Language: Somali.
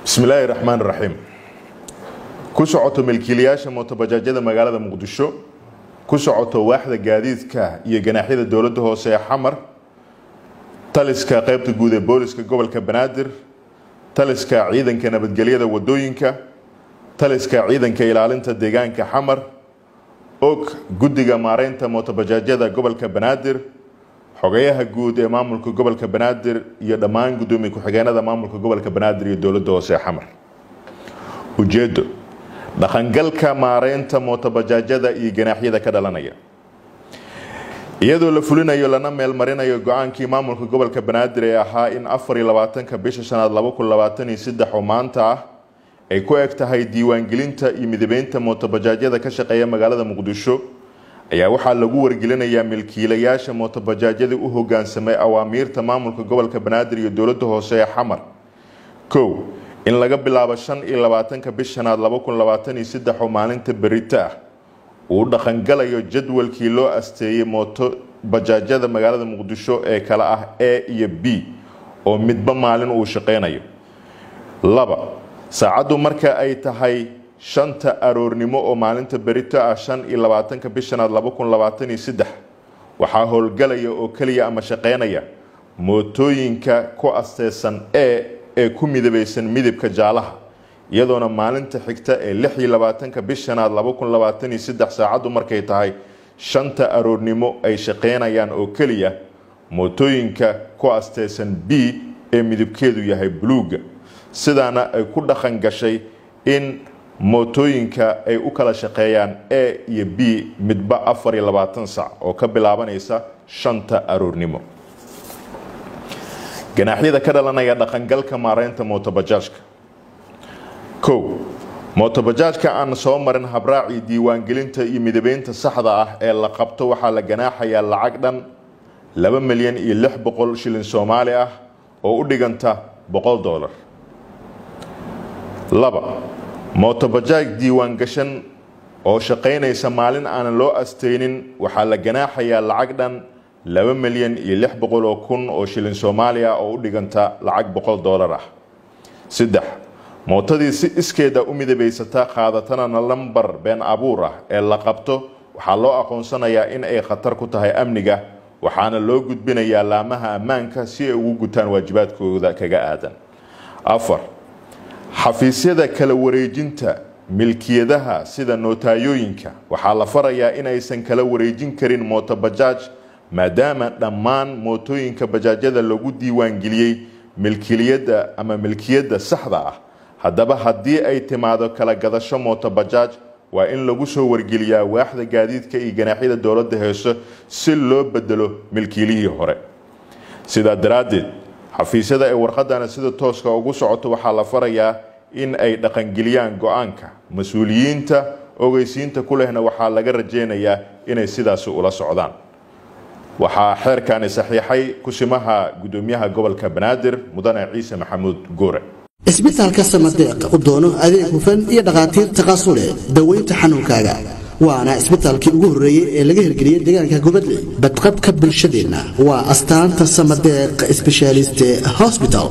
Bismillaahi raxmaan raxiim. Ku socoto milkiilayaasha mootobajaajyada magaalada Muqdisho, ku socoto waaxda gaadiidka iyo ganaaxyada dowladda hoose ee Xamar, taliska qaybta guud ee booliska gobolka Banaadir, taliska ciidanka nabadgelyada wadooyinka, taliska ciidanka ilaalinta deegaanka Xamar, og guddiga maareynta mootobajaajyada gobolka Banaadir, xogayaha guud ee maamulka gobolka Banaadir iyo dhammaan guddoomiye ku-xigeenada maamulka gobolka Banaadir iyo dowladda hoose ee Xamar. Ujeedo: dhaqangalka maareynta mootobajaajyada iyo ganaaxyada ka dhalanaya. Iyadoo la fulinayo lana meelmarinayo go-aankii maamulka gobolka Banaadir ee ahaa in 24-ka bisha shanaad 2023 oo maanta ah ay ku eg tahay diiwaangelinta iyo midabeynta mootobajaajyada ka shaqeeya magaalada Muqdisho, ayaa waxaa lagu wargelinayaa milkiilayaasha mootobajaajyada u hogaansamay awaamiirta maamulka gobolka Banaadir iyo dowladda hoose ee Xamar: 1, in laga bilaabo 25-ka bish shanaad 2023 oo maalinta berita ah uu dhaqangalayo jadwalkii loo asteeyey mooto bajaajyada magaalada Muqdisho ee kala ah A iyo B, oo midba maalin uu shaqeynayo. 2, saacaddu marka ay tahay 5-ta aroornimo oo maalinta berito ah 25-ka bish shanaad 2023, waxaa howlgalaya oo keliya ama shaqeynaya mootooyinka ku asteysan A ee ku midabeysan midabka jaalaha, iyadoona maalinta xigta ee 26-ka bish shanaad 2023 saacaddu markay tahay 5-ta aroornimo ay shaqeynayaan oo keliya mootooyinka ku asteysan B ee midabkeedu yahay buluuga. Sidaana ay ku dhaqan gashay in mootooyinka ay u kala shaqeeyaan A iyo B midba 24 sac oo ka bilaabanaysa 5-ta aroornimo. Ganaaxyada ka dhalanaya dhaqangalka maareynta mootobajaajka: 1, mootobajaajka aan soo marin habraacii diiwaangelinta iyo midabeynta saxda ah ee la qabto waxaa la ganaaxayaa lacag dhan 2,000,600 shilin Soomaali ah oo u dhiganta $100. 2, mootobajaaj diiwaan gashan oo shaqaynaysa maalin aanan loo asteynin waxaa la ganaaxayaa lacag dhan 2,600,000 oo shilin Soomaali ah oo u dhiganta lacag $100 ah. 3, mootadii si iskeeda u midabaysata, qaadatana lambar been abuur ah ee la qabto waxaa loo aqoonsanayaa in ay khatar ku tahay amniga, waxaana loo gudbinayaa laamaha ammaanka si ay ugu gutaan waajibaadkooda kaga aadan. 4, xafiisyada kala wareejinta milkiyadaha sida notaayooyinka waxaa la farayaa in aysan kala wareejin karin mooto bajaaj, maadaama dhammaan mootooyinka bajaajyada lagu diiwaangeliyey milkiliyadda ama milkiyadda saxda ah. Haddaba haddii ay timaado kala gadasho mooto bajaaj, waa in lagu soo wargeliyaa waaxda gaadiidka iyo ganaaxyada dowladda heeso si loo bedelo milkiilihii hore. Sidaa daraaddeed, xafiisyada ay warqadana sida tooska ugu socoto waxaa la farayaa in ay dhaqangeliyaan go-aanka. Mas-uuliyiinta ogeysiinta ku lehna waxaa laga rajeynayaa inay sidaasi ula socdaan. Waxaa xeerkani saxiixay kusimaha guddoomiyaha gobolka Banaadir, Mudane Ciise Maxamuud Goore. Isbitaalka Samadeeq u doono adeeg hufan iyo dhakhaatiir taqasule daweynta xanuunkaaga, waana isbitaalkii ugu horreeyey ee laga hirgeliyey deegaanka Gubadle. Badqabka bulshadeenna waa astaanta Samadeeq Sbeshaaliste Hosbital.